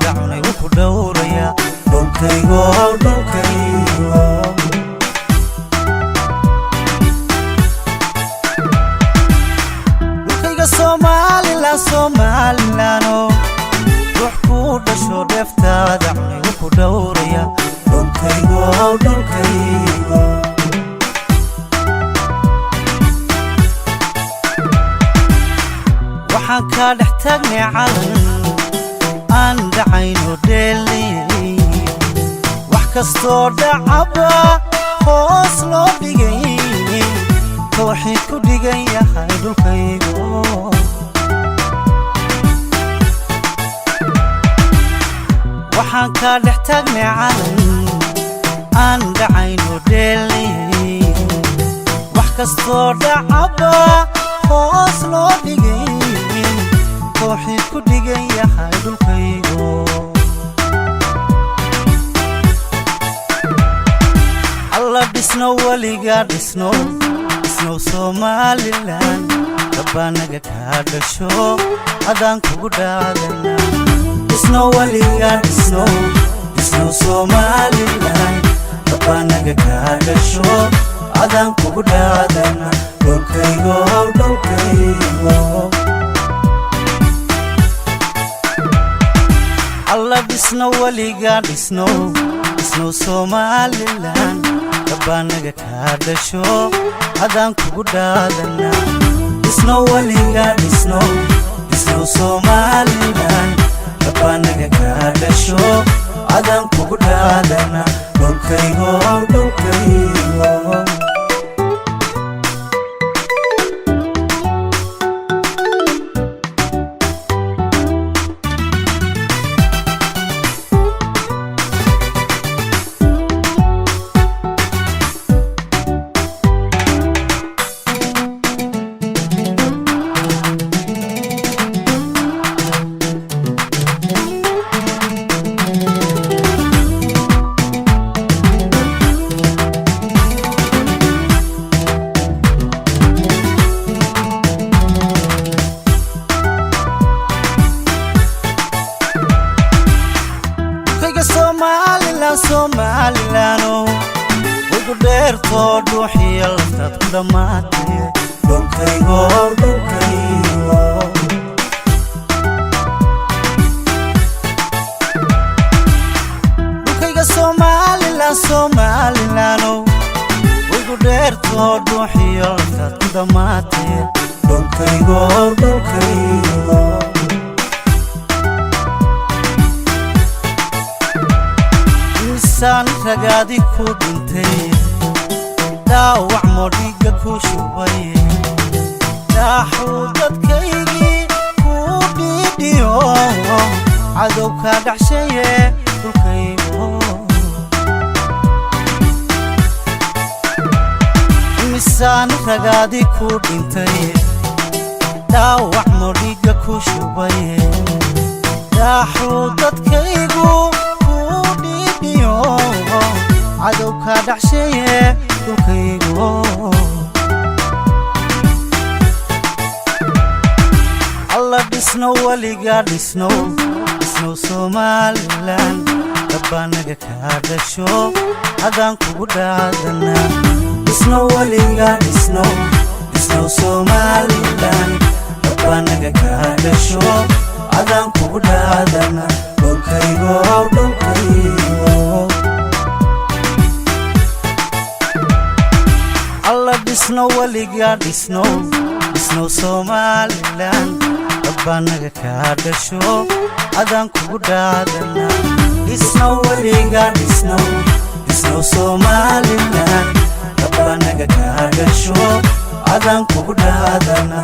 dheeftaada cunay wuu ku dhowraya. Dhulkaygo, dhulkaygo. Dhulkayga Somalilan, Somalilano, ruux kuu dhasho dheeftaada cunay wuu ku dhowraya. Dhulkaygo, dhulkaygo. Waxaan kaa dhex taagnay calan aan dhacayno dheeli, wax kastoo dhacaba hoos loo dhigay, tawxiid ku dhigan yahay dhulkaygo. Waxaan kaa dhex taagnay calan aan dhacayno dheeli, wax kastoo dhacaba hoos loo dhigay, tawxiid ku dhigan yahay dhulkaygo. Alla dhisno, weligaa dhisno, dhisnow Somalilan, dabbaanaga kaa dhasho adaan kugu dhaadana. Dhisno, weligaa dhisno, dhisnow Somalilan, dabbaanaga kaa dhasho adaan kugu dhaadana. Dhulkaygo, dhulkaygo. Alla dhisno, weligaa dhisno, dhisnow Somalilan, dabbaanaga kaa dhasho adaan kugu dhaadana. Dhisno, weligaa dhisno, dhisnow Somalilan, dabbaanaga kaa dhasho adaan kugu dhaadana. Dhulkaygo, dhulkaygo. Dhulkayga Somalilan, Somalilano, waygu dheertoo dhuuxiya laftaad ku dhammaatay. Dhulkaygo, dhulkaygo. Dhulkayga Somalilan, Somalilano, waygu dheertoo dhuuxiya laftaad ku dhammaatay. Dhulkaygo, dhulkaygo. Insaan ragaadi ku dhintay, dhaawac modhiga ku shubay, dhaaxuu dadkaygii kuu dhiidhiyo, cadow kaa dhaxshaye. Dhulkaygo. Imisaan ragaadi ku dhintay, dhaawac modhiga ku shubay, dhaaxuu dadkaygu kuu dhiidhiyo, cadow kaa dhaxshaye. Dhulkaygo. Alla dhisno, weligaa dhisno, dhisnow Somalilan, dabbaanaga kaa dhasho adaan kugu dhaadana. Dhisno, weligaa dhisno, dhisnow Somalilan, dabbaanaga kaa dhasho adaan kugu dhaadana. Dhulkaygo, dhulkaygo. Alla dhisno, weligaa dhisno, dhisnow Somalilan, dabbaanaga kaa dhasho adaan kugu dhaadana. Dhisno, weligaa dhisno, dhisnow Somalilan, dabbaanaga kaa dhasho adaan kugu dhaadana.